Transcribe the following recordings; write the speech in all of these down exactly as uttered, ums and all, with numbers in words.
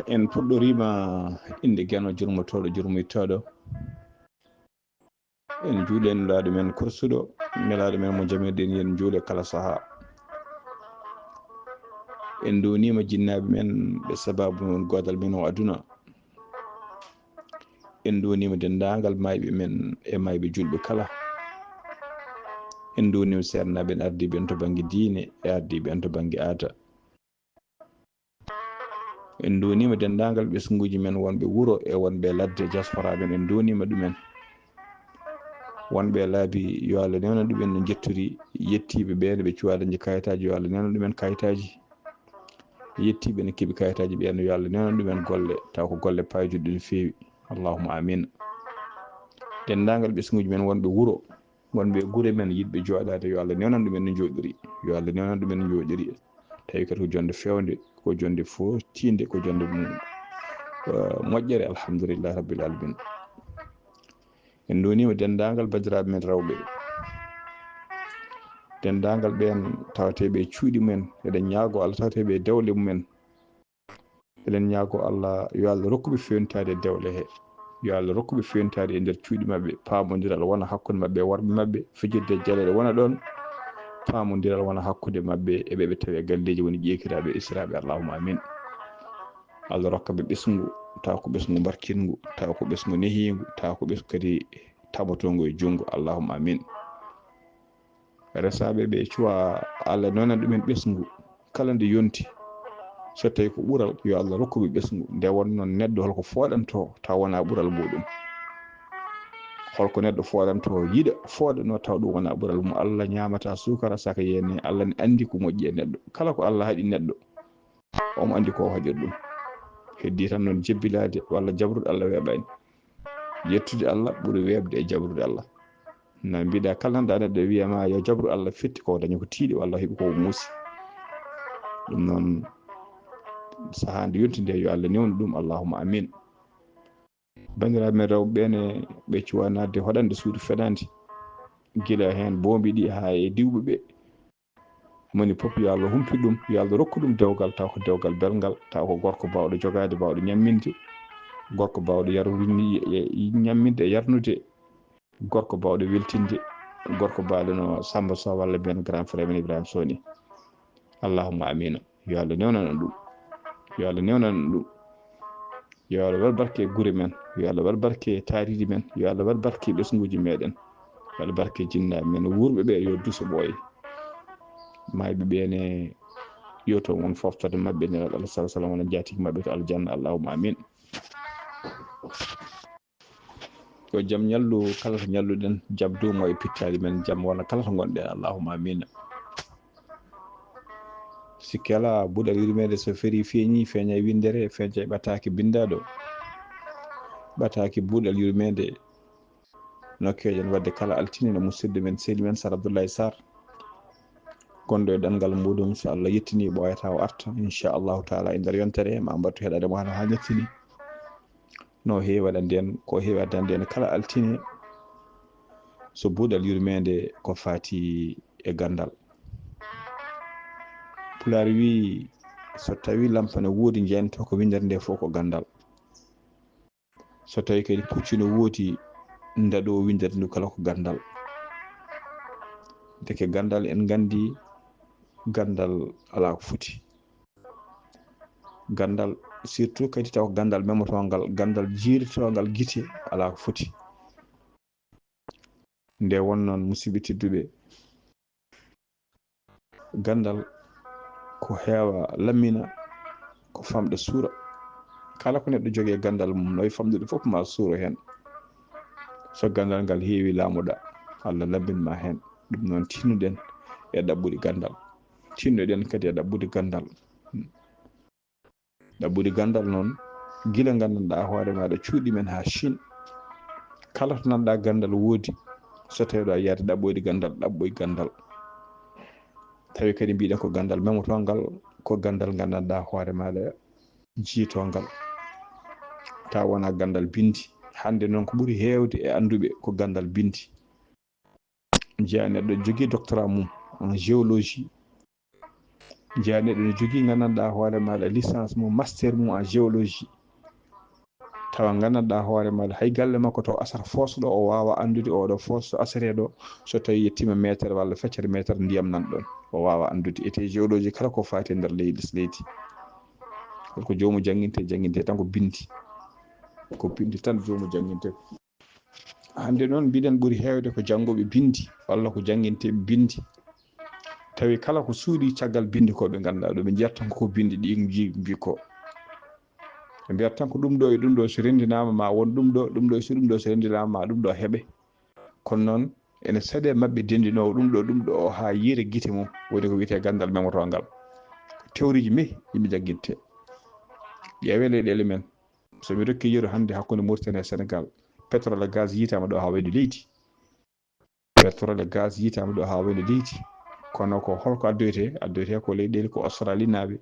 En puɗɗoriima innde Geno jurmotooɗo, jurmoytooɗo. En njuule Nulaaɗo men korsuɗo, Nelaaɗo men mo jamirɗen, yen njuule kala sahaa. En nduwniima jinnaaɓe men ɓe sabaabu men goodal men o aduna. En nduwniima denndaangal maayɓe men e maayɓe juulɓe kala. En nduwniima seernaaɓe en ardiiɓe en to bannge diine e ardiiɓe en to bannge aada. En nduwniima denndaangal ɓesnguuji men wonɓe wuro e wonɓe ladde, diaspora ɓen, en nduwniima ɗumen. Wonɓe e laabi, yo Allah newnan ɗumen no njettori, yettiiɓe ɓe no ɓe cuwaa dañde kayitaaji, yo Allah newnan ɗumen kayitaaji. Yettiiɓe no keɓi kayitaaji ɓeen, yo Allah newnan ɗumen golle, taw ko golle payduɗe no feewi. Allahumma amin. Denndaangal ɓesnguuji men wonɓe wuro, wonɓe e gure men, yiɗɓe jooɗaade, yo Allah newnan ɗumen no njooɗori, yo Allah newnan ɗumen no njooɗori. Tawi kadi ko jonnde feewnde, ko jonnde footiinde, ko jonnde mo-, eh, moƴƴere, alhamdulillahi rabbil alamin. En nduwniima denndaangal banndiraaɓe men rewɓe, denndaangal ɓeen tawateeɓe e cuuɗi mumen, eɗen ñaagoo Allah tawateeɓe e dewle mumen. Eɗen ñaagoo Allah, yo Allah rokku ɓe feewnitaade e dewle he, yo Allah rokku ɓe feewnitaade e nder cuuɗi maɓɓe, paamondiral wona hakkunde maɓɓe e worɓe maɓɓe, fijirde jaleeɗe wona ɗoon, paamondiral wona hakkunde maɓɓe e ɓe ɓe tawi e galleeji woni ƴeekiraaɓe, esiraaɓe, allahumma amin. Allah rokka ɓe ɓesngu, tawa ko ɓesngu mbarkinngu, tawa ko ɓesngu nehiingu, tawa ko ɓesngu kadi tabotoongu e junngo, allahumma amin. Resaaɓe ɓe cuwa, Allah newnan ɗumen ɓesngu kala nde yonti. So tawi ko ɓural, yo Allah rokku ɓe ɓesngu. Nde won noon neɗɗo holko fooɗantoo taw wonaa ɓural muɗum? Holko neɗɗo fooɗantoo yiɗa fooɗanoo taw ɗum wonaa ɓural mum? Allah ñaamataa suukara saka yeene. Allah ne anndi ko moƴƴi e neɗɗo. Kala ko Allah haɗi neɗɗo, omo anndi ko o haɗiri ɗum. Heddii tan noon jebbilaade walla jabrude Allah weeɓaani. Yettude Allah ɓuri weeɓde e jabrude Allah. Na mbiɗa kala nanɗa neɗɗo wiya ma yo jabru Allah, fitti ko dañi ko tiiɗi walla heɓi ko muusi. Ɗum noon sahaa nde yonti nde yo Allah newnu ɗum, allahumma amin. Banndiraaɓe men rewɓe ɓe ne ɓe cuwa naatde hoɗande suudu fenaande, gila heen boombi ɗi haa e diwɓe ɓe. Moni fof yo Allah humpit ɗum, yo Allah rokku ɗum dewgal, taw ko dewgal belngal, taw ko gorko baawɗo jogaade, baawɗo ñamminde, gorko baawɗo yar-, ñamminde e yarnude, gorko baawɗo weltinde, gorko baawɗo no Samba Sow walla mbiyen grand frère men Ibrahima Sow ni. Allahumma amina. Yo Allah newnan en ɗum. Yo Allah newnan en ɗum. Yo Allah waɗ barke e gure men. Yo Allah waɗ barke e taariiji men. Yo Allah waɗ barke e ɓesnguuji meɗen. Yo Allah barke e jinnaaɓe men. Wuurɓe ɓe yo duso ɓooye. Maayɓe ɓe ne yo toon won foftorde maɓɓe, Nelaaɗo Allah sallallahu alaihi wasallam wona njaatigi maɓɓe to aljanna. Allahumma amin. Yo jam ñallu kala to ñalluɗen, jam duumo e pittaali men, jam wona kala to ngonɗen. Allahumma amina. Sikke alaa, buuɗal yurmeende so ferii feeñi, feeña e winndere, feeña e ɓataake binndaaɗo. Ɓataake buuɗal yurmeende no keeɗen waɗde kala altine no musidɗo men, sehil men Sar Abdoulaye Sarr, gonɗo e ɗanngal muɗum, so Allah yettini ɓooyata o arta, inchallahu taala, e nder yontere he ma mbattu heɗade mo hano haa ñattini. No heewi waɗande en, ko heewi addande en kala altine, so buuɗal yurmeende ko faati e ganndal. Pulaar wii, so tawi lampa ne woodi, njeyanto ko winndere nde fof ko ganndal. So tawi kadi puccu ne woodi, ndaɗo winndere ndu kala ko ganndal. Ndeke ganndal en nganndi, ganndal alaa ko foti. Ganndal, surtout kadi taw ko ganndal memotoongal, ganndal jiirtoongal gite, alaa ko foti. Nde won noon, musidɓe tedduɓe, ganndal ko heewa lammina, ko famɗa suura. Kala ko neɗɗo jogii e ganndal mum, no e famɗude fof ma suuro heen. So ganndal ngal heewi, laamoɗa, Allah labbin ma heen. Ɗum noon, tinnuɗen e ɗaɓɓude ganndal. Tinnoɗen kadi e ɗaɓɓude ganndal. Ɗaɓɓude ganndal noon, gila nganndanɗaa hoore maaɗa cuuɗi men haa Chine. Kala to nanɗaa ganndal woodi, so tawii aɗa yaade ɗaɓɓoyde ganndal, ɗaɓɓoy ganndal. Tawi kadi mbiɗen ko ganndal memotoongal, ko ganndal nganndanɗaa hoore maaɗa jiitoongal. Tawa wonaa ganndal binndi. Hannde noon ko ɓuri heewde e annduɓe ko ganndal binndi. Njiya neɗɗo jogii doctorat mum en géologie. Njiya neɗɗo ne jogii, nganndanɗaa hoore maaɗa, licence mum, master mum en géologie. Tawa nganndanɗaa hoore maaɗa, hay galle makko to asara foosɗo, o waawa anndude oɗo foos so asaree ɗo, so tawii yettiima meetere walla feccere meetere ndiyam nan ɗon, o waawa anndude. Ete géologie kala ko faati e nder leydi, leydi. Holko joomu jannginte, jannginte tan ko binndi. Ko binndi tan joomu jannginte. Hannde noon mbiɗen ɓuri heewde ko jannguɓe binndi walla ko jannginte binndi. Tawi kala ko suuɗi caggal binndi ko ɓe ngannduɗaa ɗo, ɓe njiyata tan ko binndi ɗi nji-, mbi ko. Ɓe mbiyata tan ko ɗum ɗo e ɗum ɗo so renndinaama ma won ɗum ɗo, ɗum ɗo so ɗum ɗo so renndinaama ma ɗum ɗo heɓe. Kono noon ene seeɗa e maɓɓe denndinoowo ɗum ɗo, ɗum ɗo o haa yiira gite mum, woni ko wiyetee ganndal memotoongal. Ko théorie ji mehɗi yimɓe janngitte. Ƴeewee leyɗeele men. So mi rokki yeru hannde hakkunde Mauritanie e Sénégal, pétrole e gaz yiytaama ɗo haa wayde leydi. Pétrole e gaz yiytaama ɗo haa wayde leydi. Kono ko holko addoytee? Addoytee ko leyɗeele, ko Australie naaɓe,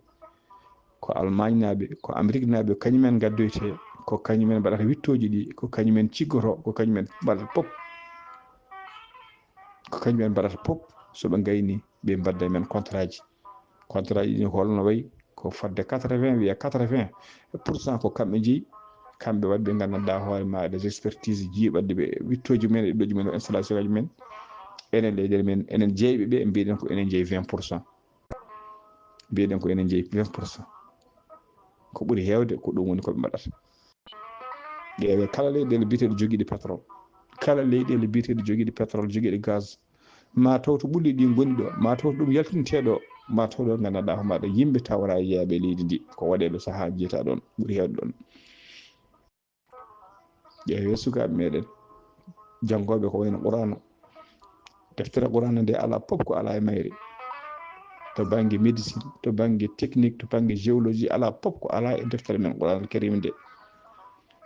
ko Allemagne naaɓe, ko Amérique naaɓe, ko kañumen ngaddoytee, ko kañumen mbaɗata wittooji ɗi, ko kañumen ciggotoo, ko kañumen mbaɗata pop. Ko kañumen mbaɗata pop, so ɓe ngayni, ɓe mbadda e men contrat ji. Contrat ji ɗin holno wayi? Ko fodde quatre-vingts, wiya quatre-vingts pour cent ko kamɓe njeyi, kamɓe waɗi ɓe nganndanɗaa hoore ma des expertises jiiɓaɗe ɓe wittooji men e ɗoji men, installation aji men. Enen leyɗeele men, enen jeeyɓe ɓe, mbiɗen ko enen njeyi vingt pour cent. Mbiɗen ko enen njeyi vingt pour cent. Ko ɓuri heewde ko ɗum woni ko ɓe mbaɗata. Ƴeewee kala leyɗeele biyeteeɗe jogiiɗe pétrole, kala leyɗeele biyeteeɗe jogiiɗe pétrole, jogiiɗe gaz, ma taw to ɓulli ɗi ngoni ɗo, ma taw to ɗum yaltintee ɗo, ma taw ɗo nganndanɗaa ko maɗa yimɓe tawra e yeeɓe leydi ndi, ko waɗeeɓe sahaa jeyta ɗon, ɓuri heewde ɗon. Ƴeewee sukaaɓe meɗen, janngooɓe ko wayno Qur'aana, deftere Qur'aana nde alaa pop ko alaa e mayre. To bannge médecine, to bannge technique, to bannge géologie, alaa pop ko alaa e deftere men Qur'aana Karim nde.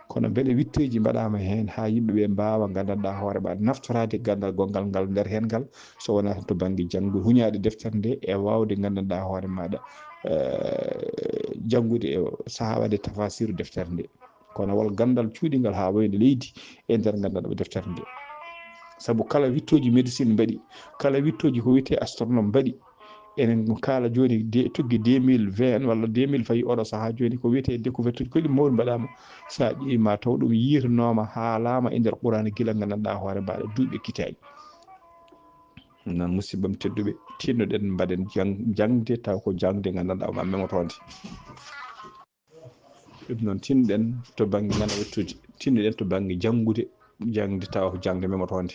Kono mbele witteeji mbaɗaama heen haa yimɓe ɓe mbaawa nganndanɗaa hoore maɗa naftoraade ganndal gonngal ngal nder heen ngal, so wonaa tan to bannge janngu, huñaade deftere nde e waawde nganndanɗaa hoore maɗa, eh, janngude e sahaa waɗde tafasiru deftere nde. Kono wol ganndal cuuɗingal haa wayde leydi e nder nganndanɗaa deftere nde. Sabu kala wittooji médecine mbaɗi, kala wittooji ko wiyetee astronome mbaɗi, enen kaala jooni de, tuggi deux mille vingt walla deux mille fayi oɗo sahaa jooni, ko wiyetee découverte uji koɗi mawɗi mbaɗaama. So a ƴeewi ma taw ɗum yiitanooma, haalaama e nder Qur'aana gila nganndanɗaa hoore maɗa duuɓi ekkitaaɗi. Noon, musiɓɓe am tedduɓe, tinnoɗen mbaɗen jang-, jaŋde, taw ko jaŋde nganndanɗaa ma memotoonde. Ɗum noon, tinnoɗen to bannge ngana wettude, tinnoɗen to bannge janngude, jaŋde tawa ko jaŋde memotoonde.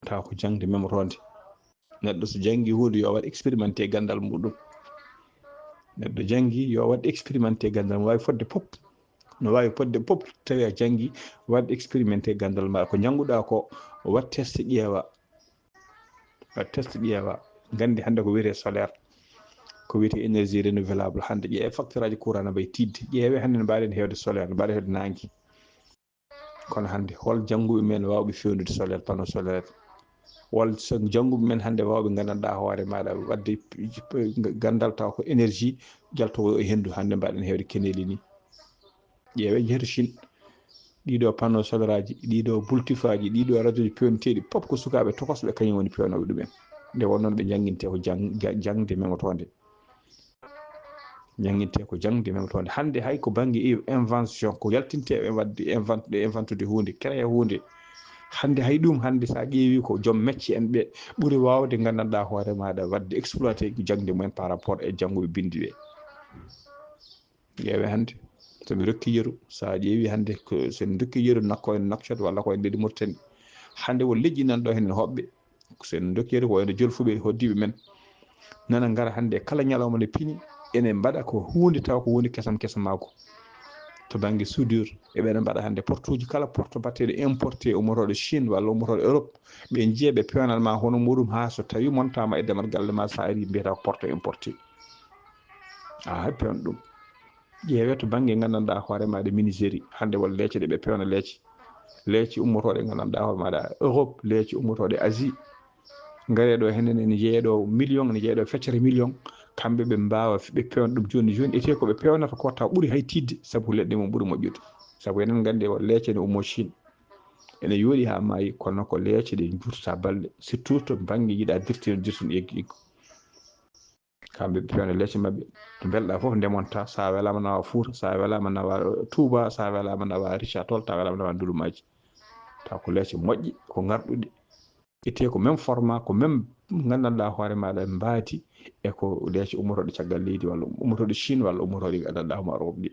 Tawa ko jaŋde memotoonde. Neɗɗo so janngi huunde, yo waɗ expérimenté ganndal muɗum. Neɗɗo janngi, yo waɗ expérimenté ganndal mum. Waawi fodde pop. No waawi fodde pop, tawi a janngi, waɗ expérimenté ganndal ma. Ko njannguɗaa ko, waɗ test ƴeewa. Waɗ test ƴeewa. Nganndi hannde ko wiyetee solaire. Ko wiyetee énergie renouvelable. Hannde ƴeewe facture aji courant no mbayi tiiɗde. Ƴeewe hannde no mbaawi heewde solaire, no mbaawi heewde naange. Kono hannde, hol jannguɓe men waawɓe feewnude solaire, panneau solaire? Wol so jannguɓe men hannde waawɓe nganndanɗaa hoore maɗa waɗde ganndal taw ko énergie jaltowo e henndu, hannde mbaɗen heewde keneeli ni. Ƴeewe jeeto Chine. Ɗiɗo panneau solaire aji, ɗiɗo bultifaaji, ɗiɗo radio ji peewneteeɗi, pop ko sukaaɓe tokosɓe kañum woni peewnooɓe ɗumen. Nde wonnoo ɓe jannginte ko jang-, ja-, jaŋde memotoonde. Jannginte ko jaŋde memotoonde. Hannde hay ko bannge i-, invention, ko yaltinte e waɗde invent-, e inventude huunde, créer huunde. Hannde hay ɗum, hannde so a ƴeewi ko joom mecce en ɓe ɓuri waawde nganndanɗaa hoore maɗa waɗde exploité jaŋde mumen par rapport e jannguɓe binndi ɓe. Ƴeewe hannde, so mi rokki yeru, so a ƴeewi hannde, ko, so en rokki yeru nakko en Nouakchott walla ko en leydi Mauritanie, hannde won leƴƴi nan ɗo heen hoɓɓe, so en rokki yeru ko wayno jolfuɓe hoddiiɓe men, nana ngara hannde kala ñalawma nde pini, ene mbaɗa ko huunde taw ko huunde kesam kesam maako. To bannge soudure, eɓe mbaɗa hannde portuuji, kala porte baɗteeɗo importé ummotooɗo Chine walla ummotooɗo Europe, ɓe njiya ɓe peewnat ma hono muɗum haa so tawi montaama e damal galle ma, so a ari mbiyata ko porte importé. A hay peewna ɗum. Ƴeewe to bannge nganndanɗaa hoore maɗa menuiserie. Hannde won leece ɗe ɓe peewna leece. Leece ummotooɗe nganndanɗaa hoore maɗa Europe, leece ummotooɗe Asie. Ngare ɗo henen ene jeeya ɗo million, ene jeeya ɗo feccere million. Kamɓe ɓe mbaawa, ɓe peewna ɗum jooni jooni. Etee ko ɓe peewnata ko taw ɓuri hay tiiɗde, sabu leɗɗe mum ɓuri moƴƴude. Sabu enen nganndi won leece ne ummo Chine. Ene yooɗi haa maayi, kono ko leece ɗe njuutata balɗe, surtout to bannge yiɗa dirtino dirtino eggi eggu. Kamɓe ɓe pewna leece maɓɓe, to mbelɗa fof ndemonta, sa welama nawa Fuuta, sa welama nawa Touba, sa welama nawa Richard Toll, ta welama nawa Ndulumaaji. Taw ko leece moƴƴe, ko ngarɗuɗe. Itte ko même format, ko même nganndanɗa hoore maɗa mbaadi e ko leece ummotoɗe caggal leydi walla ummotoɗe Chine walla ummotoɗe nganndanɗa homo Europe ɗi.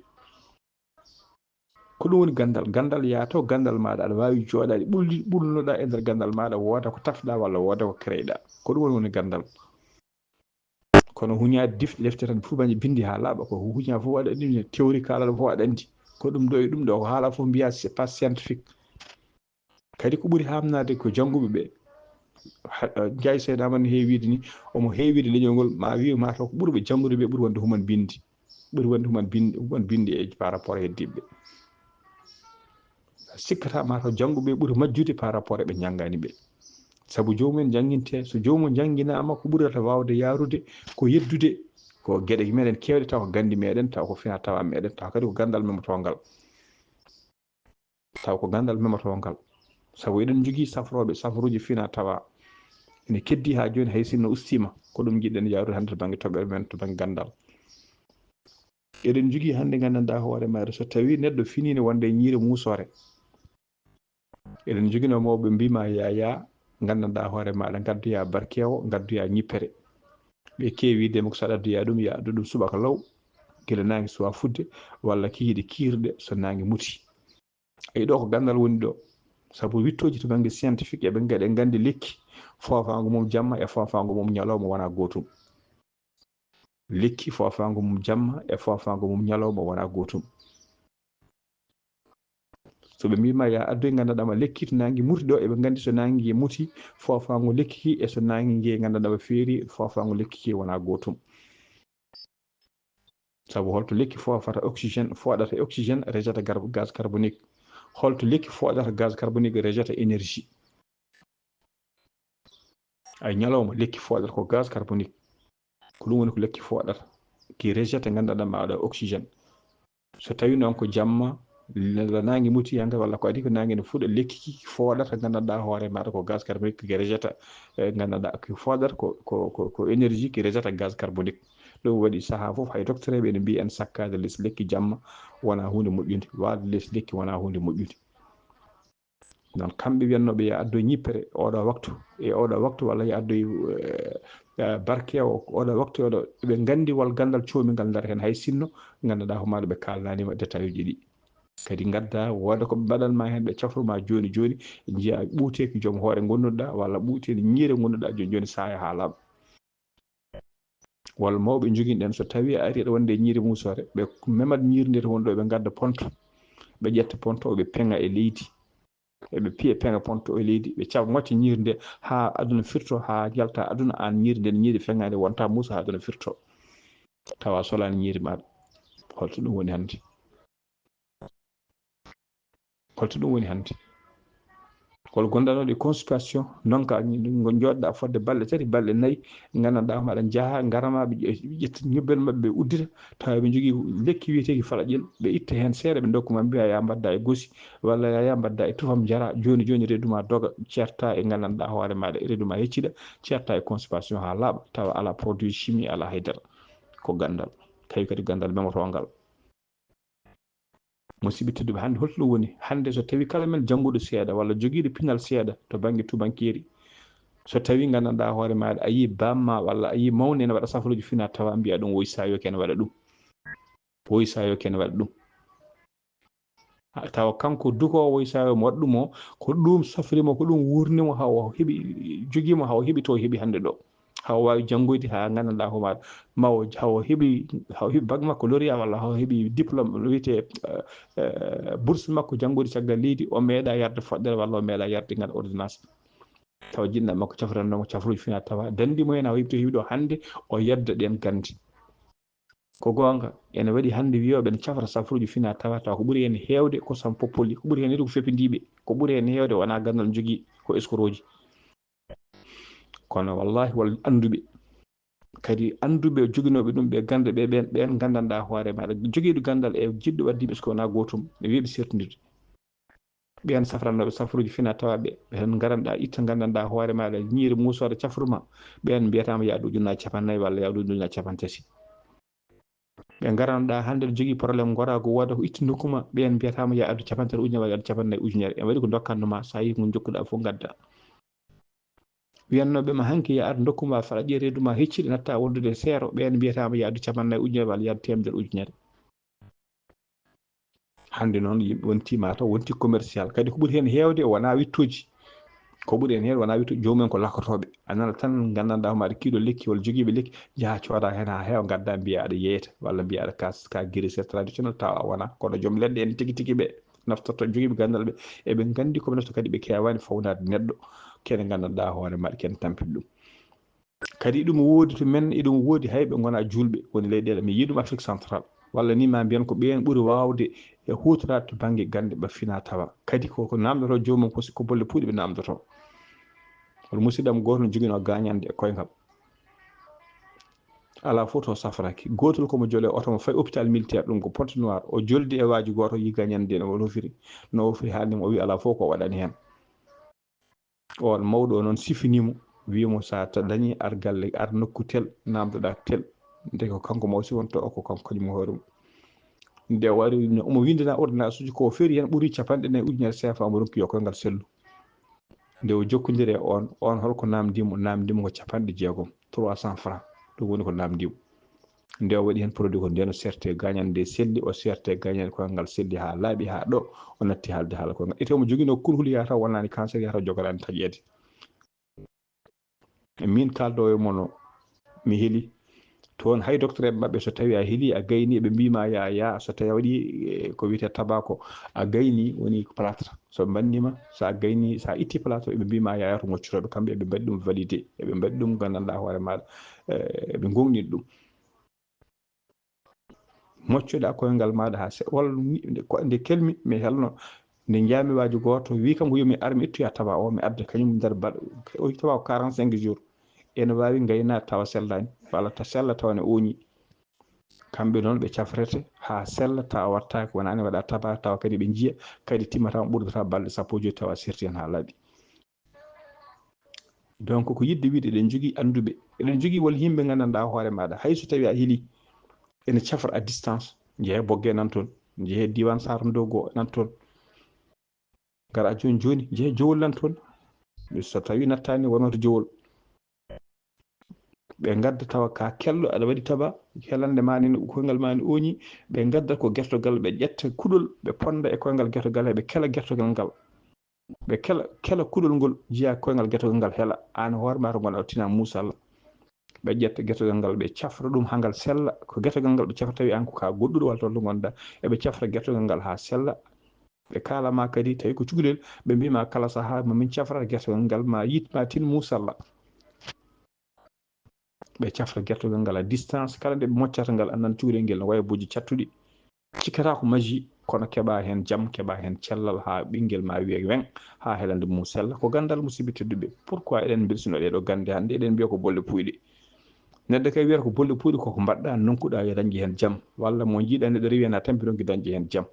Ko ɗum woni ganndal. Ganndal yaato, ganndal maɗa aɗa waawi jooɗaade ɓulli ɓulnoɗa e nder ganndal maɗa, wooda ko tafɗa walla wooda ko créeɗa. Ko ɗum woni woni ganndal. Kono huñaade defte defte tan fof bañe binndi haa laaɓa, ko huña fof waɗa ɗum théorie kala fof aɗa anndi. Ko ɗum ɗo e ɗum ɗo ko haala fof mbiya c'est pas scientifique. Kadi ko ɓuri hamnade ko jannguɓe ɓe. Njaay Seyda Aman heewi wiide ni, omo heewi wiide leñol ngol, ma wiye mataw ko ɓurɓe janngude ɓe ɓuri wonde human binndi, ɓuri wonde human binndi, human binndi e par rapport e heddiɓe. Sikkata mataw jannguɓe ɓuri majjude par rapport e ɓe njanngani ɓe. Sabu joomum en jannginte, so joomum jannginama ko ɓurata wawde yarude ko yeddude ko geɗe meɗen kewɗe taw ko gandi meɗen taw ko fina tawa meɗen taw kadi ko gandal memotongal. Taw ko gandal memotongal. Sabu eɗen njogii safrooɓe, safruuji fina tawa ene keddi haa jooni, hay sinno ustiima. Ko ɗum njiɗɗen yaarude hannde to bannge toɓɓere men, to bannge ganndal. Eɗen njogii hannde nganndanɗaa hoore maare, so tawii neɗɗo finiino wonde e ñiire muusoore. Eɗen njoginoo mawɓe mbiima, yaya, nganndanɗaa hoore maaɗa, ngaddoyaa barkeewo, ngaddoyaa ñippere. Ɓe keewi wiide mo ko so aɗa addoyaa ɗum, yo a addu ɗum subaka law, gila naange suwaa fuɗde, walla kihiiɗe kiirɗe so naange muti. Eyi, ɗo ko ganndal woni ɗo. Sabu wittooji to bannge scientifique, eɓe nge-, eɗen nganndi lekki foofaango mum jamma e foofaango mum ñalawma wonaa gootum. Lekki foofaango mum jamma e foofaango mum ñalawma wonaa gootum. So ɓe mbiima, ya addoy nganndanɗaa ma lekki to naange muti ɗo, eɓe nganndi so naange nge muti, foofaango lekki ki e so naange nge nganndanɗaa ma feeri, foofaango lekki ki wonaa gootum. Sabu holto lekki foofata oxygène, fooɗata e oxygène, rejata gar-, gaz carbonique? Holto lekki fooɗata gaz carbonique, rejata énergie? Ay, ñalawma lekki fooɗata ko gaz carbonique. Ko ɗum woni ko lekki fooɗata. Ki rejata, nganndanɗaa ma aɗa oxygène. So tawi noon ko jamma, la-, naange muti hannde walla ko adii ko naange ne fuɗa, lekki ki fooɗata, nganndanɗaa hoore maaɗa ko gaz carbonique ki rejata, eh, nganndanɗaa ki fooɗata ko, ko, ko, ko énergie ki rejata gaz carbonique. Ɗum waɗi sahaa fof hay docteur ɓe ene mbiya en sakkaade les lekki jamma wonaa huunde moƴƴunde, waɗde les lekki wonaa huunde moƴƴunde. Donc, kamɓe wiyannooɓe yo addoy ñippere oɗo waktu, e oɗo waktu, walla yo addoy, eh, eh, barkeewo oɗo waktu, oɗo, ɓe nganndi wal ganndal coomingal nder heen, hay sinno nganndanɗaa ko maɗa ɓe kaalnanima détail uji ɗi. Kadi ngadda, wooda ko ɓe mbaɗan ma heen, ɓe cafru ma jooni jooni, njiya ɓuuteeki joom hoore ngonnuɗa, walla ɓuuteeni ñiire ngonnuɗa jooni jooni saaya haa laaɓa. Walla mawɓe njoginɗen, so tawi a ari aɗa wonde e ñiiri muusoore, ɓe memat ñiiri nde to woni ɗo, ɓe ngadda ponto, ɓe ƴetta ponto o, ɓe peŋa e leydi, eɓe piya peŋa ponto o e leydi, ɓe caɓa mocca ñiiri nde haa aduna firto, haa jalta aduna, aan ñiiri nden, ñiiri feŋaande wonta muusa haa aduna firto, tawa solaani ñiiri maaɗa. Holto ɗum woni hannde? Holto ɗum woni hannde? Hol gondanoɗo e constipation, non ka ngo jooɗɗa fodde balɗe tati, balɗe nayi, nganndanɗaa homo aɗa njaha, ngarama, ɓe ƴe-, ƴetta ñubbel maɓɓe, ɓe uddita, tawa ɓe njogii lekki wiyeteeki falaƴel, ɓe itta heen seeɗa, ɓe ndokku ma, mbiya ya mbadda e gosi, walla ya, ya mbadda e tufam, njara, jooni jooni reedu ma doga, ceerta e nganndanɗaa hoore maaɗa, reedu ma hecciɗa, ceerta e constipation haa laaɓa, tawa alaa produit chimique, alaa haydara. Ko ganndal, tawi kadi ganndal memotongal. Musidɓe tedduɓe, hannde holto ɗum woni? Hannde so tawi kala men jannguɗo seeɗa walla jogiiɗo pinal seeɗa to bannge tubankeeri, so tawi nganndanɗaa hoore maaɗa a yii bamma walla a yii mawni ene waɗa safaruuji fina tawa mbiya ɗum woy sayo ken waɗa ɗum. Woy sayo ken waɗa ɗum. Ha, tawa kanko dukoowo woy sayo mo waɗa ɗum o, ko ɗum safri mo, ko ɗum wurni mo, hawo heɓi, jogii mo, hawo heɓi to heɓi hannde ɗo. Hawo waawi janngoyde haa nganndanɗaa homo aɗa, ma o, hawo heɓi, hawo heɓi bac makko lauréat walla hawo heɓi diplôme no wiyetee, eh, eh, bourse makko janngoyde caggal leydi, o meeɗa yarde foɗɗere walla o meeɗa yarde ngal ordonnance. Tawa jinnaɓe makko cafrannoo mo cafruuji fina tawa dandi mo heen, hawo heɓi to heɓi ɗo hannde, o yedda ɗeen gandi. Ko goonga, ene waɗi hannde wiyooɓe ne cafra safruuji fina tawa, tawa ko ɓuri heen heewde ko sam poppoli, ko ɓuri heen heewde ko fepindiiɓe, ko ɓuri heen heewde wonaa ganndal njogii, ko eskorooji. Kono wallahi wal annduɓe, kadi annduɓe joginooɓe ɗum ɓe gannda ɓe ɓeen, ɓeen nganndanɗaa hoore maaɗa. Jogiiɗo ganndal e jiɗɗo waɗde yimɓe so ko wonaa gootum, ne weeɓi sertindirde. Ɓeen safrannooɓe safruuji fina tawaaɓe, ɓe tan ngaranɗaa itta, nganndanɗaa hoore maaɗa, ñiiri muusooɗo cafru ma, ɓeen mbiyataama yaadu ujunnaaji capannayyi walla yaadu ujunnaaji capantati. Ɓe ngaranɗaa hannde, ɗo jogii problème, ngoraagu wooda ko itti nokku ma, ɓeen mbiyataama yaadu capantati ujunere walla yaadu capannayyi ujunere. En waɗi ko ndokkanno ma, so a yii ko jokkuɗaa fof, ngaddaa. Wiyannooɓe ma hanki, yaa ar ndokku ma, faɗa ƴeereedu ma hecciɗi, natta wondude e seero, ɓeen mbiyataama yaadu capannayyi ujunere walla yaadu teemedere ujunere. Hannde noon, yimɓe wonti ma taw wonti commercial. Kadi ko ɓuri heen heewde wonaa wittooji. Ko ɓuri heen heewde wonaa wittooji. Joomum en ko lakkotooɓe. A nana tan, nganndanɗaa hoore maaɗa kiilo lekki walla jogiiɓe lekki, njaha cooda heen haa heewa, ngadda, mbiya aɗa yeeyta walla mbiya aɗa ka, ka guérisseur traditionnel, tawa a wonaa. Kono joom leɗɗe en tigi tigi ɓe naftorto, jogiiɓe ganndal ɓe, eɓe nganndi ko ɓe naftorto, kadi ɓe keewaani fawnaade neɗɗo kene nganndanɗaa hoore maaɗa, kene tampini ɗum. Kadi ɗum woodi to men, eɗum woodi hay ɓe ngonaa juulɓe woni leyɗeele. Mi yii ɗum Afrique Central. Walla ni ma mbiyan ko ɓeen ɓuri waawde e huutoraade to bannge gannde ɓe fina tawa. Kadi ko, ko naamndotoo joomum ko, ko bolle puuɗe ɓe naamndotoo. Won musidɗo am gooto no joginoo gaañande e koyngal. Alaa fof to safraaki. Gootol ko mo jole oto mo fayi hôpital militaire, ɗum ko Pointe-Noire. O joldi e waaju gooto, yi gaañande no, no wofiri. No wofiri haalni mo, o wi alaa fof ko waɗani heen. On mawɗo o noon sifini mo, wi mo, so a ta-, dañi ar galle, ar nokku tel, naamdoɗaa tel. Nde ko kanko mawsi wonto o, ko kanko kañum hoore mum. Nde o ari, no omo winndina ordonnance uji, ko o feeri heen ɓuri capanɗe nayi ujunere C F A, omo ronki yo koyngal sellu. Nde o jokkondiri e on, on holko naamndi mo? Naamndi mo ko capanɗe jeegom, trois cents francs. Ɗum woni ko naamndi mo. Nde o waɗi heen produit ko ndeen o serte gaañande nde selli, o serte gaañande koyngal selli haa laaɓi, haa ɗo o natti haalde haala koyngal. Ete omo joginoo kulhuli, yahata wonani cancer, yahata jogoraani taƴeede. E min kaaldo e mono, mi heli toon hay docteur en maɓɓe, so tawi a heli, a gayni, ɓe mbii ma ya, ya, so tawi a waɗi, eh, ko wiyetee tabako, a gayni, woni ko plâtre. So ɓe mbanni ma, so a gayni, so a itti plâtre, ɓe mbii ma ya, ya to ngoccotooɓe, kamɓe eɓe mbaɗi ɗum validé, eɓe mbaɗi ɗum nganndanɗaa hoore maaɗa, eh, eɓe ngongɗini ɗum. Moccoɗaa koyngal maaɗa haa se-, walla ni-, nde, ko, nde kelmi, mi helno, nde njaami waaju gooto, wi kam ko yo mi ar, mi ittoya taba o, mi adda kañum nder baɗ-, o taba ko quarante-cinq jours. Ene waawi ngayna tawa sellaani, walla ta sella tawa ne ooñi. Kamɓe noon ɓe cafrete haa sella, tawa wattaaki, wonaa ne waɗa taba, tawa kadi ɓe njiya, kadi timmata ɓurdata balɗe sappo e joy tawa sirti heen haa laaɓi. Donc, ko yiɗde wiide, eɗen njogii annduɓe, eɗen njogii won yimɓe nganndanɗaa hoore maaɗa, hay so tawii a heli, ene cafra à distance, njehee Boggee nan toon, njehee diiwaan Saara Ndogo nan toon, ngara jooni jooni, njehee Jowol nan toon. So tawii nattaani, wonoo to Jowol. Ɓe ngadda tawa ka kelɗo, aɗa waɗi taba, helande ma ni, koyngal ma ni ooñi, ɓe ngadda ko gertogal, ɓe ƴetta kuɗol, ɓe ponda e koyngal gertogal he, ɓe kela gertogal ngal. Ɓe kela, kela kuɗol ngol, njiya koyngal gertogal ngal hela, aan hoore ma to ngonɗaa o tina muusalla. Ɓe ƴetta gertogal ngal, ɓe cafra ɗum haa ngal sella, ko gertogal ngal ɓe cafra, tawi aan ko ka goɗɗuɗo walla toon to ngonɗaa, eɓe cafra gertogal ngal haa sella. Ɓe kaala ma kadi, tawi ko cukalel, ɓe mbii ma kala sahaa ma min cafrata gertogal ngal, ma yit ma tin muusalla. Ɓe cafra gertogal ngal à distance, kala nde ɓe moccata ngal, annan cukalel ngel no wayi bojji cattuɗi. Cikkata ko maji, kono keɓa heen jam, keɓa heen cellal haa ɓinngel ma wiya weŋ, haa helande mum sella. Ko ganndal, musidɓe tedduɓe. Pourquoi eɗen mbelsino ɗee ɗoo gannde hannde? Eɗen mbiya ko bolle puuyɗe. Neɗɗo kay wiyata ko bolle puuyɗe, koko mbaɗɗa, nonkuɗa yo dañde heen jam. Walla mo njiiɗa neɗɗo rewi heen haa tampi, ronki dañde heen jam.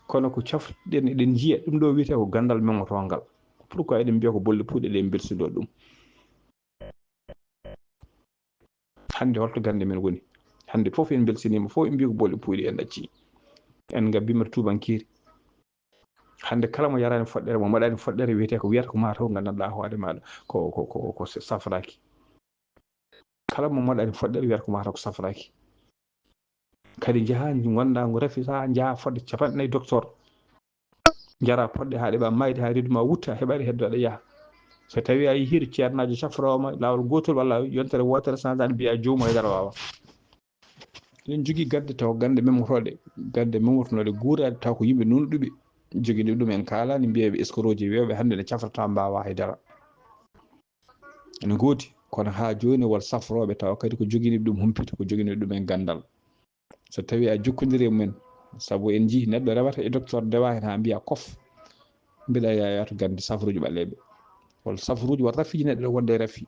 Kono ko cafruɗen, eɗen njiya ɗum ɗo wiyetee ko ganndal memotongal. Pourquoi eɗen mbiya ko bolle puuyɗe ɗe mbelsuɗo ɗum? Hannde holto gannde men woni? Hannde fof en mbelsiniima, fof en mbiya ko bolle puuyɗe en ɗacci. En ngabbiima to tuubankeeri. Hannde kala mo yaraani foɗɗere, mo moɗaani foɗɗere, wiyetee ko, wiyata ko mataw nganndanɗaa hoore maaɗa ko, ko, ko, ko safraaki. Kala mo moɗaani foɗɗere wiyata ko mataw ko safraaki. Kadi njaha ngonda ngo rafi, sa njaha fodde capanɗe nayi docteur. Njara poɗɗe haa ɗeɓa mayde, haa reedu ma wutta, heɓa ɗe heddo aɗa yaha. So tawi a yehii to ceernaajo cafrooma laawol gootol walla yontere wootere, sa nani mbiya joomum haydara waawa. Eɗen njogii gannde taw gannde memotooɗe, gannde memotonooɗe guuraade taw ko yimɓe nuunɗuɓe jogiiɓe ɗum, en kaalaani, mbiyeeɓe eskorooji, weewɓe hannde ne cafrata, mbaawa haydara. Ene ngoodi, kono haa jooni won safrooɓe tawa kadi ko jogini ɗum humpito, ko jogini ɗum e ganndal. So tawii a jokkondiri e mumen, sabu en njii neɗɗo rewata e docteur, ndewa heen haa mbiya kof, mbiɗa yaya to gannde safruuji ɓaleeɓe. Walla safruuji, won rafiiji neɗɗo wonde e rafi.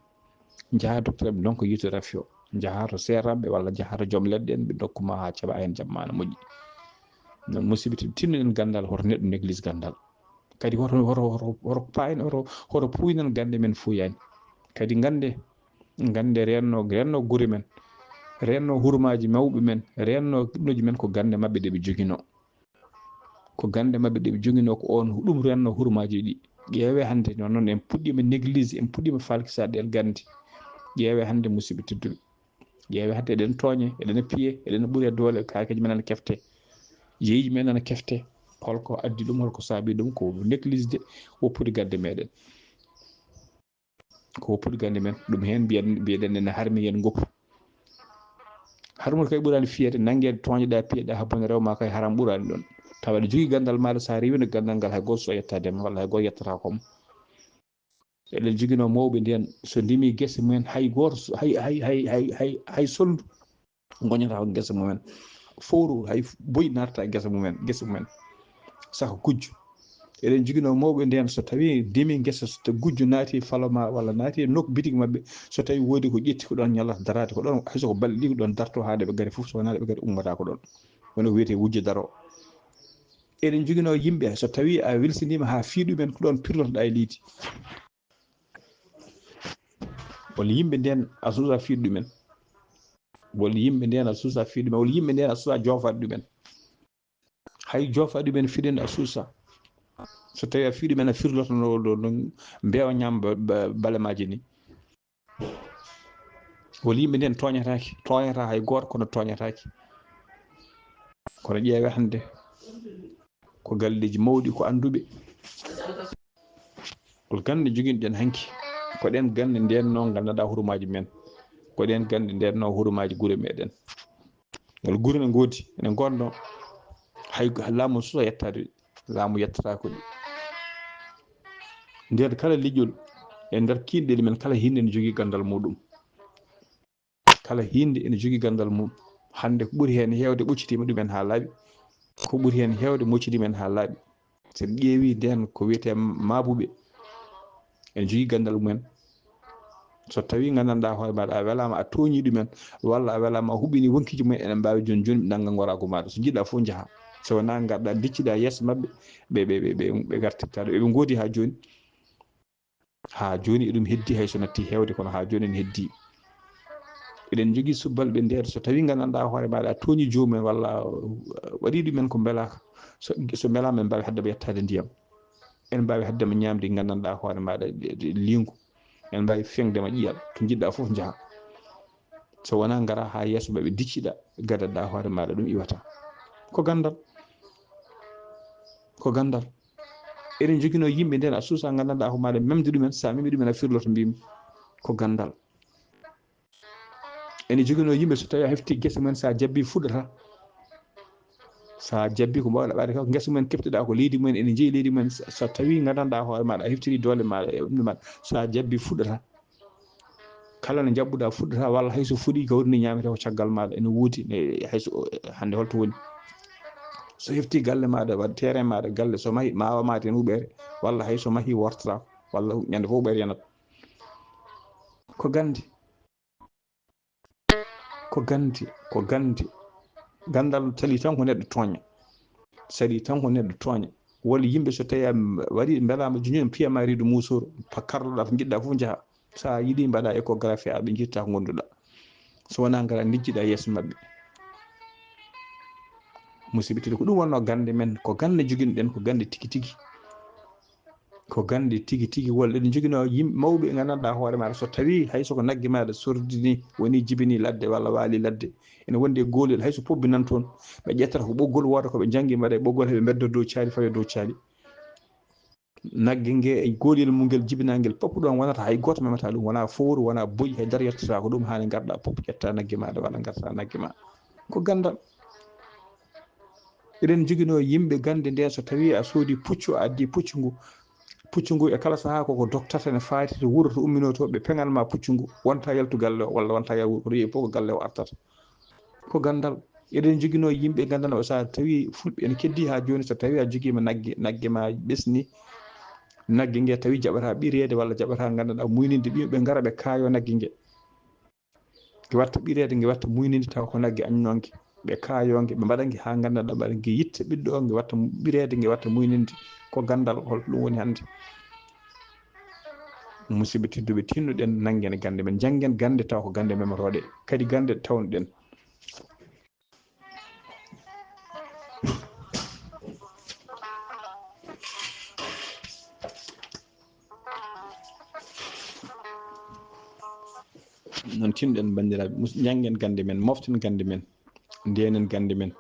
Njaha docteur, ɓe ndonka yiitude rafi o. Njaha to seeranɓe walla njaha to joom leɗɗe en, ɓe ndokku ma haa keɓa heen jam ma no moƴƴi. Noon, musidɓe, tinnoɗen ganndal, hoto neɗɗo néglige ganndal. Kadi hoto hoto hoto hoto paayen hoto hoto puuynan gannde men fuuyaani. Kadi ngannde ngannde reenno reenno gure men, reenno hurmaaji mawɓe men, reenno ɗumɗooji men ko gannde maɓɓe ɗe ɓe joginoo. Ko gannde maɓɓe ɗe ɓe joginoo ko oon ɗum reenno hurmaaji ɗi. Ƴeewee hannde noon noon en puɗɗiima néglige, en puɗɗiima falkisaade ɗeen gannde. Ƴeewee hannde musidɓe tedduɓe. Ƴeewee hannde eɗen tooñe, eɗen piye, eɗen ɓure doole, kaakeeji men ana kefte. Jeeji men ana kefte. Holko addi ɗum, holko saabi ɗum? Ko néglige de woppude gannde meɗen. Ko woppude gannde men. Ɗum heen mbiyen mbiyeɗen ene harmi yen ngoppu. Harmude kay ɓuraani fiyeede, nanngeede, tooñeɗaa, piyeɗaa, haa bone rew maa kay haram ɓuraani ɗoon. Tawa aɗa jogii ganndal maaɗa, so a rewiino ganndal ngal hay gooto so yettaade ma walla hay gooto yettataako ma. Eɗen joginoo mawɓe ndeen so ndimii gese mumen hay gooto hay hay hay hay hay hay sonndu. Goñata ko gese mumen. Fowru hay boy naatata gese mumen gese mumen. Saka gujjo. Eɗen joginoo mawɓe ndeen so tawii ndemi gese so gujjo naati falo ma walla naati e nokku bitik maɓɓe, so tawii woodi ko ƴetti ko ɗoon ñallata daraade ko ɗoon, hay so ko balɗe ɗiɗi ko ɗoon darto haa nde ɓe ngari fof so wonaa nde ɓe ngari ummata ko ɗoon. Woni ko wiyetee wujje daroo. Eɗen joginoo yimɓe so tawii a welsiniima haa fii ɗumen ko ɗoon pirlotoɗaa e leydi. Walla yimɓe ndeen a suusa fiiɗ ɗumen. Walla yimɓe ndeen a suusa fiiɗ ɗumen walla yimɓe ndeen a suusa joofaade ɗumen. Hay joofaade ɗumen fiɗen a suusa. So tawii a fii ɗumen a firlotono ɗo ɗo mbeewa ñaam bale maaji ni. Walla yimɓe ndeen tooñataake, tooñataa hay gooto kono tooñataake. Kono ƴeewee hannde ko galleeji mawɗi ko annduɓe. Hol gannde joginɗen hanki? Ko ɗeen gannde ndennoo nganndanɗaa hurumaaji men. Ko ɗeen gannde ndennoo hurumaaji gure meɗen. Ngol gure ne ngoodi ene ngonnoo hay laamu susa yettaade laamu yettataako ɗi. Nder kala leƴƴol e nder kiinɗeli men kala hinnde ne jogii ganndal muɗum. Kala hinnde ene jogii ganndal mum. Hannde ko ɓuri heen heewde ɓoccitiima ɗumen haa laaɓi. Ko ɓuri heen heewde moccitiima en haa laaɓi. So en ƴeewii ndeen ko wiyetee maabuɓe ene jogii ganndal mumen. So tawii nganndanɗaa hoore maaɗa a welaama a tooñii ɗumen walla a welaama a huɓɓinii wonkiiji mumen ene mbaawi jooni jooni ɓe nannga ngoraagu maaɗa so njiɗɗaa fof njahaa. So wonaa ngarɗaa ndicciɗaa yeeso maɓɓe ɓe ɓe ɓe ɓe ngartirtaa ɗo eɓe ngoodi haa jooni. Haa jooni eɗum heddii hay so nattii heewde kono haa jooni ene heddii. Eɗen njogii subbalɓe ndeer so tawii nganndanɗaa hoore maaɗa a tooñii joomum en walla a waɗii ɗum en ko mbelaaka so mbelaama en mbaawi haɗde ma yettaade ndiyam. En mbaawi haɗde ma ñaamde nganndanɗaa hoore maaɗa liingu. En mbaawi feŋde ma ƴiyal to njiɗɗaa fof njahaa. So wonaa ngaraa haa yeeso maɓɓe dicciɗaa gaddanɗaa hoore maaɗa ɗum iwata. Ko ganndal. Ko ganndal. Eɗen njoginoo yimɓe ndeen a suusaa nganndanɗaa ko maaɗa memde ɗumen so a memi ɗumen a firloto mbimi ko ganndal. Ene joginoo yimɓe so tawii a heftii gese mumen so a jabbii fuɗɗata. So a jabbii ko mbaawɗaa ɓaade kala ko gese mumen keptiɗaa ko leydi mumen ene njeyi leydi mumen so tawii nganndanɗaa hoore maaɗa a heftirii doole maaɗa e ɓamɗe maaɗa so a jabbii fuɗɗata. Kala no njaɓɓuɗaa fuɗɗata walla hay so fuɗii gawri ndi ñaametee ko caggal maaɗa ene woodi hay so hannde holto woni. So heftii galle maaɗa waɗ terrain maaɗa galle so mahi maawa maate en huɓeere walla hay so mahi wortata walla ñande fof huɓeere yanat. Ko ganndi. Ko ganndi ko ganndi. Ganndal salii tan ko neɗɗo tooña. Salii tan ko neɗɗo tooña. Walla yimɓe so tawii a waɗii mbelaama joñi on piyama reedu muusooro karloɗaa to njiɗɗaa fof njahaa. So a yiɗii mbaɗaa échographie aɓe njitta ko ngonduɗaa. So wonaa ngaraa ndijjiɗaa yeeso maɓɓe. Musidɓe tedduɓe ko ɗum wonnoo gannde men ko gannde joginɗen ko gannde tigi tigi. Ko gannde tigi tigi walla eɗen njoginoo yimɓe mawɓe nganndanɗaa hoore maaɗa so tawii hay so ko nagge maaɗa sordi ni woni jibini ladde walla waali ladde ene wondi e goolel hay so pobbi nan toon ɓe ƴettata ko ɓoggol wooda ko ɓe njanngi mbaɗa e ɓoggol heɓe mbedda dow caali fawi e dow caali. Nagge nge e goolel mum ngel jibinaa ngel pop ɗoon wonata hay gooto memata ɗum wonaa fowru wonaa boyi hay dara yettotaako ɗum haa nde ngarɗaa pop ƴetta nagge maaɗa walla ngarta nagge ma ko ganndal. Eɗen njoginoo yimɓe gannde ndeen so tawii a soodii puccu a addii puccu ngu puccu ngu e kala sahaa koko doktata ne faati to wuro to umminoo to ɓe peŋan ma puccu ngu wonta yaltu galle o walla wonta yal wuro ko rewi fof ko galle o artata. Ko ganndal. Eɗen njoginoo yimɓe nganndanɗaa so a tawii fulɓe ene keddii haa jooni so tawii a jogiima nagge nagge ma ɓesni nagge nge tawi jaɓataa ɓireede walla jaɓataa nganndanɗaa muyninde ɓiyum ɓe ngara ɓe kaayoo nagge nge nge watta ɓireede nge watta muyninde taw ko nagge añnonge ɓe kaayoo nge, ɓe mbaɗa nge haa nganndanɗaa mbaɗa nge yitte ɓiɗɗo o, nge watta ɓireede, nge watta muyninde. Ko ganndal, holto ɗum woni hannde? Musidɓe tedduɓe, tinnuɗen nanngen gannde men, njanngen gannde tawa ko gannde memorooɗe, kadi gannde tawnuɗen. Noon tinɗen banndiraaɓe, mus- njanngen gannde men, moften gannde men, ndenen gannde men.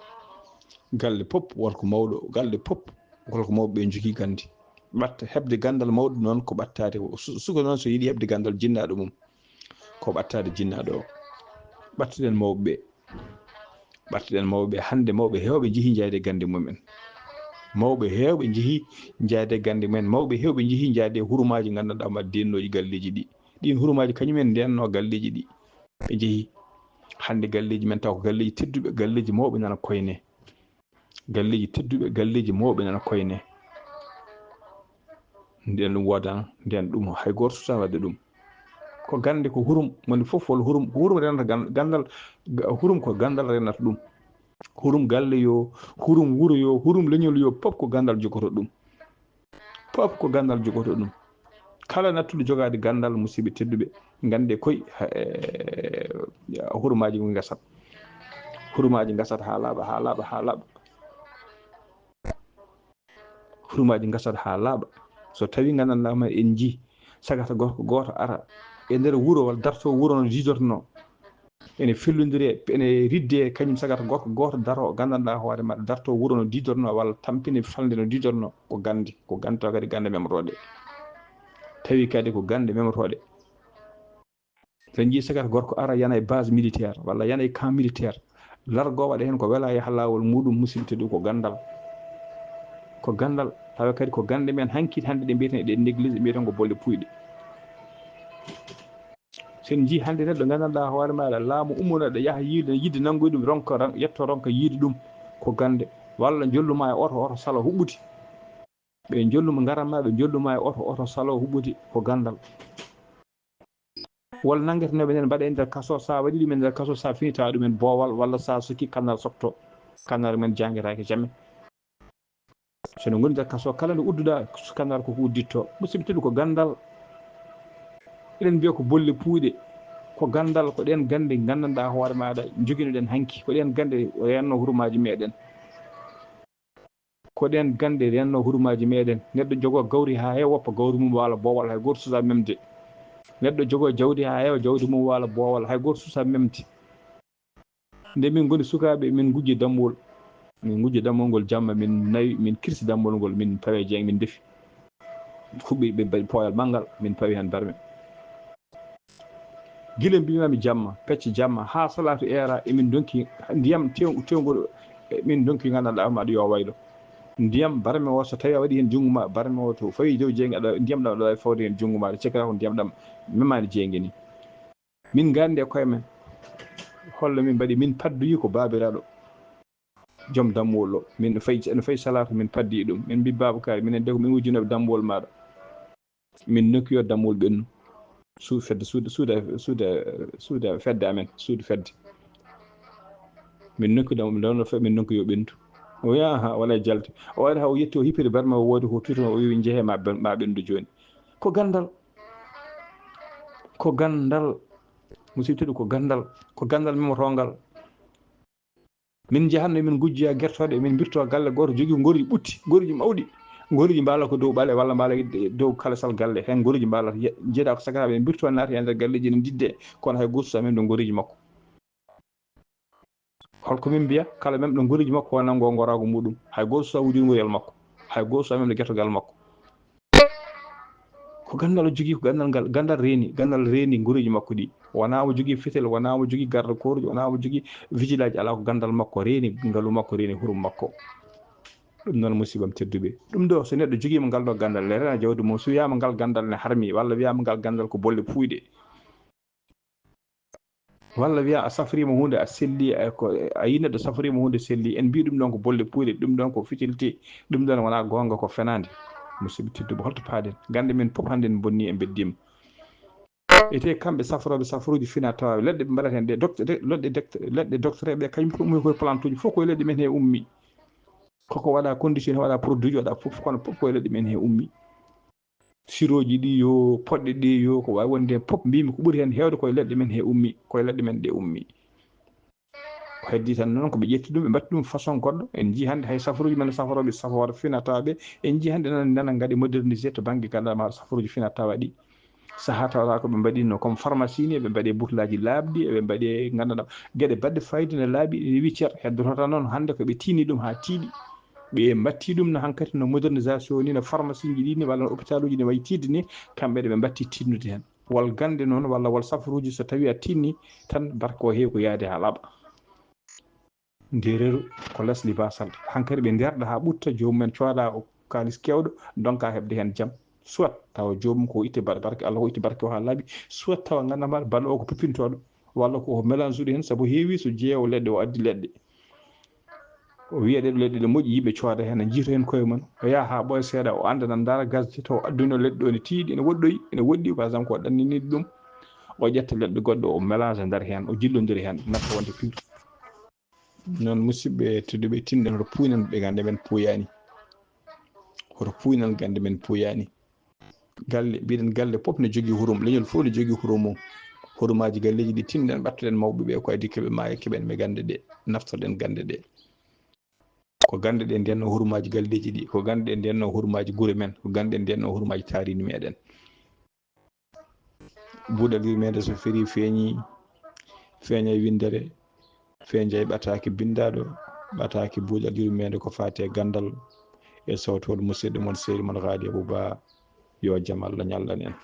Galle pop won ko mawɗo, galle pop won ko mawɓe ɓe njogii gannde. Ɓatta heɓde ganndal mawɗo noon ko ɓattaade. Su- suka noon so yiɗi heɓde ganndal jinnaaɗo mum, ko ɓattaade jinnaaɗo o. Ɓattuɗen mawɓe ɓe. Ɓattuɗen mawɓe ɓe. Hannde mawɓe heewɓe njehii njaayde gannde mumen. Mawɓe heewɓe njehii njaayde gannde mumen. Mawɓe heewɓe njehii njaayde hurumaaji nganndanɗaa ma dennooji galleeji ɗi. Ɗiin hurumaaji kañumen ndennoo galleeji ɗi. Ɓe njehii. Hannde galleeji men taw ko galleeji tedduɓe, galleeji mawɓe nana koyne. Galleeji tedduɓe, galleeji mawɓe nana koyne. Nden ɗum woodano, nden ɗum hay gooto suusaa waɗde ɗum. Ko gannde, ko hurum, moni fof walla hurum, ko hurum renata gan- ganndal, ga- hurum ko ganndal renata ɗum. Hurum galle yo, hurum wuro yo, hurum leñol yo, pop ko ganndal jogoto ɗum. Pop ko ganndal jogoto ɗum. Kala nattuɗo jogaade ganndal, musidɓe tedduɓe, nganndee koy, ha- e, hurumaaji ngasat. Hurumaaji ngasat haa laaɓa, haa laaɓa, haa laaɓa. Hurumaaji ngasat haa laaɓa. So tawii nganndanɗaa ma en njii sagata gorko gooto ara e nder wuro walla darto wuro no diidornoo. Ene fellondiri, ene ridde kañum sagata gorko gooto daro, nganndanɗaa hoore ma darto wuro no diidornoo walla tampine falnde no diidornoo. Ko gannde, ko gannde tawa kadi gannde memorooɗe. Tawi kadi ko gannde memorooɗe. So en njii sagata gorko ara yana e base militaire walla yana e camp militaire, largo waɗa heen ko wela yaha laawol muɗum, musidɓe tedduɓe, ko ganndal. Ko ganndal, tawa kadi ko gannde men hanki hannde ɗe mbiyeten eɗen négliger, mbiyeten ko bolle puyɗe. So en njii hannde neɗɗo nganndanɗaa hoore maaɗa laamu ummono ɗo yaha yiide, yidde nanngoy ɗum, ronka ran- yetto ronka yiide ɗum, ko gannde. Walla njollu ma e oto, oto salo huɓɓuti. Ɓe njollu ma, ngaran ma, ɓe njollu ma e oto, oto salo huɓɓuti, ko ganndal. Walla nanngetenooɓe nen mbaɗa e nder kaso, so a waɗii ɗum e nder kaso, so a fini tawa ɗum en boowal, walla so a sokki kannar sokto, kannar men jangetaake jamais. So no ngoni nder kaso, kala nde udduɗaa, kannar ko ko udditto. Musidɓe tedduɓe, ko ganndal. Eɗen mbiya ko bolle puuyɗe, ko ganndal, ko ɗeen gannde nganndanɗaa hoore maaɗa njoginoɗen hanki, ko ɗeen gannde renno hurumaaji meɗen. Ko ɗeen gannde renno hurumaaji meɗen. Neɗɗo jogo gawri haa heewa, woppa gawri mum waala boowal, hay gooto suusaa memde. Neɗɗo jogo jawdi haa heewa, jawdi mum waala boowal, hay gooto suusaa memde. Nde min ngoni sukaaɓe, min ngujji dammuwol. Min ngujji dammuwol ngol jamma, min nawi, min kirsi dammuwol ngol, min pawi e jeeng, min ndefi. Huɓɓi ɓe mbaɗi pooyal manngal, min pawi heen barme. Gila mbiimaami jamma, pecce jamma, haa salaatu eera, emin ndonki ndiyam tew-, tewngol, emin ndonki nganndanɗaa maɗa yo waylo. Ndiyam barme o, so tawii a waɗii heen junngo ma, barme o to fawi dow jeenge, aɗa, ndiyam ɗam aɗa waawi fawde heen junngo ma, aɗa cekkata ko ndiyam ɗam memaani jeenge ni. Min nganndi e koye men, holno min mbaɗi, min paddoyi ko baabiraaɗo joom dammuwol o. Min no fayi, no fayi salaatu, min paddi ɗum. Min mbi, "Baaba Kaari, minen de ko min wujjino dammuwol maaɗa." Min nokki yo dammuwol ɓennu. Suudu fedde, suudu, suudu, suudu, suudu fedde amen, suudu fedde. Min nokki dammuwol, min nokki yo ɓendu. O wiya, "Aha, wala e jalte." O waɗi haa o yetti, o hippiri barme o, woodi ko tuuti, o wi, "Njehee ma ɓen-, ma ɓendu jooni." Ko ganndal. Ko ganndal. Musidɓe tedduɓe, ko ganndal. Ko ganndal memotongal. Min njahatno, min ngujjoya gertooɗe, min mbirto galle gooto jogii ngoriji ɓutti, ngoriji mawɗi. Ngoriji mbaala ko dow ɓale walla mbaala dow kalesal galle. Heen ngoriji mbaala ye-, njeeɗa ko sakataaɓe, min mbirto naati e nder galleeji ne ndidde, kono hay gooto suusaa memde ngoriji makko. Holko min mbiya? Kala memɗo ngoriji makko, o nanngo ngoraagu muɗum. Hay gooto suusaa wujjude ngoriyal makko. Hay gooto suusaa memde gertogal makko. Ko ganndal o jogii, ko ganndal ngal, ganndal reeni, ganndal reeni ngoriji makko ɗi. Wonaa mo jogii fetel, wonaa mo jogii garde corps, wonaa mo jogii vigilaaji, alaa, ko ganndal makko reeni, ngalu makko reeni, hurum makko. Ɗum noon, musiibam tedduɓe. Ɗum ɗo, so neɗɗo jogiima ngal ɗo ganndal, ne reena jawdi mum, so wiyaama ngal ganndal ne harmi, walla wiyaama ngal ganndal ko bolle puuyɗe, walla wiya a safriima huunde, a selli, a, ko, a yi neɗɗo safriima huunde, selli, en mbii ɗum ɗoon ko bolle puuyɗe, ɗum ɗoon ko futilité, ɗum ɗoon wonaa goonga, ko fenaande. Musidɓe tedduɓe, holto paaɗen? Gannde men fof hannde en bonnii, en mbeddiima. Ete kamɓe safrooɓe safruuji fina tawaaɓe, leɗɗe ɓe mbaɗata heen ɗe, leɗɗe doctoreɓe kañum ko ummi koye plantuuji fof koye leɗɗe men he ummi. Koko waɗa condition, waɗa produit, waɗa fof, kono fof koye leɗɗe men he ummi. Sirooji ɗi yo, poɗɗe ɗi yo, ko waawi wonde heen fof, mbimi ko ɓuri heen heewde koye leɗɗe men he ummi, koye leɗɗe men ɗe ummi. Ko heddi tan noon ko ɓe ƴetti ɗum, ɓe mbaɗti ɗum façon goɗɗo. En njii hannde hay safruuji men safrooɓe safoore fina tawaaɓe, en njii hannde nana, nana ngaɗi modernisé to bannge gandal ma safruuji fina tawa ɗi. Sahaa tawata ko ɓe mbaɗino comme pharmacie ni, ɓe mbaɗi butellaaji laaɓɗi, ɓe mbaɗi nganndanɗaa geɗe baɗɗe fayida ne laaɓi, ene wiccere. Heddoto tan noon hannde ko ɓe tiini ɗum haa tiiɗi. Ɓe mbatti ɗum no hankadi no modernisation ni, no pharmacie ji ɗi ni, walla no hôpital uji ni wayi tiiɗi ni, kamɓe ɗe ɓe mbatti tiiɗnude heen. Wal gannde noon, walla wal safruuji, so tawi a tiinni tan, barke o heewi ko yaade haa laaɓa. Ndeereeru ko lesdi baasal. Hankadi ɓe ndeerɗa haa ɓutta, joomum en cooda o kaalis keewɗo, donka heɓde heen jam. Soit tawa joomum ko itti bar-, barke, Allah ko itti barke o haa laaɓi, soit tawa nganndanɗaa baɗɗo o ko peppintooɗo, walla ko mélange uɗo heen, sabu heewi so jeewo leɗɗe o addi leɗɗe. O wiya ɗe leɗɗe ɗe moƴƴi, yimɓe cooda heen, a jiita heen koye mum. O yaha haa ɓooya seeɗa, o annda nan ndaara gasde, taw adduna leɗɗe ɗo ne tiiɗi, ene woɗɗoyi, ene woɗɗi, par exemple, ko ɗanniniiɗo ɗum. O ƴetta leɗɗe goɗɗe, o mélange nder heen, o jillondira heen, natta wonde pur. Noon, musidɓe tedduɓe, tinɗen hoto puuynan ɓe gannde men puuyaani. Hoto puuynan gannde men puuyaani. Galle, mbiɗen galle fof ne jogii hurum, leñol fof ne jogii hurum mum. Hurumaaji galleeji ɗi tinɗen, ɓattoɗen mawɓe ɓe ko adii keɓe maaya, keɓen ɓe gannde ɗe, naftorɗen gannde ɗe. Ko gannde ɗe ndenno hurumaaji galleeji ɗi, ko gannde ɗe ndenno hurumaaji gure men, ko gannde ɗe ndenno hurumaaji taariindi meɗen. Buuɗal yurmeende so ferii feeñi, feeña e winndere, feeña e ɓataake binndaaɗo, ɓataake buuɗal yurmeende ko faati e ganndal e sawtol musidɗo mon sehil mon Haadi Abou Ba, yo jam Allah ñallan en.